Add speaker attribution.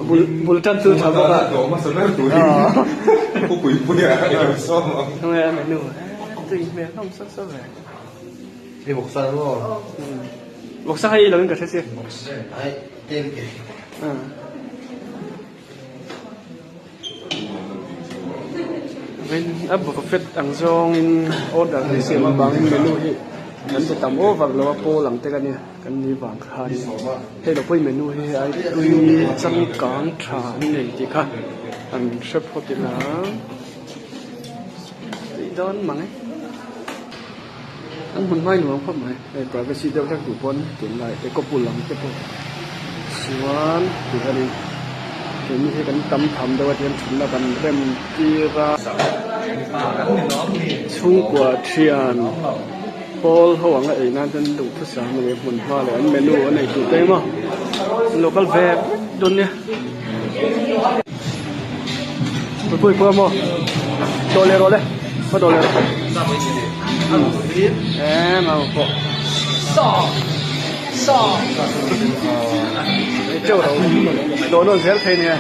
Speaker 1: Bul bul tan chu tha bawk a.
Speaker 2: Dawh hmasa ber turin khawpui puia i lo sawm ang.
Speaker 1: Khawnge a menu tui hmel hlawm sawk sawk ve.
Speaker 3: Hei vawksa ni maw?
Speaker 1: Vawksa hei i lo in ka hre si.
Speaker 3: Ai tlem te.
Speaker 1: Vin a buffet ang zawngin order kan siam avangin menu hi kan ti tam over lo a pawl ang te ka nia kan ni vang khanin hei lo pawhin menu hi ai tui changkang tha an nei tih kha an hre phawt ila tih dawn mang e an hmun hmai nuam khawp mai hei privacy deuh hlek duh pawn tunlai eco pool ang te pawh chuan ti hianin keini hi kan tam tham deuh a tihian thutna kan rem tir a chhungkua thian pawl ho anga ei nan chuan duhthusam a ni hmun hma leh an menu a nei duh te emaw an lo kal ve vek dawn nia. Pui pui maw dawh leh rawh le va dawh leh rawh em ang pawh teuh lo dawh nawn zel thei nia.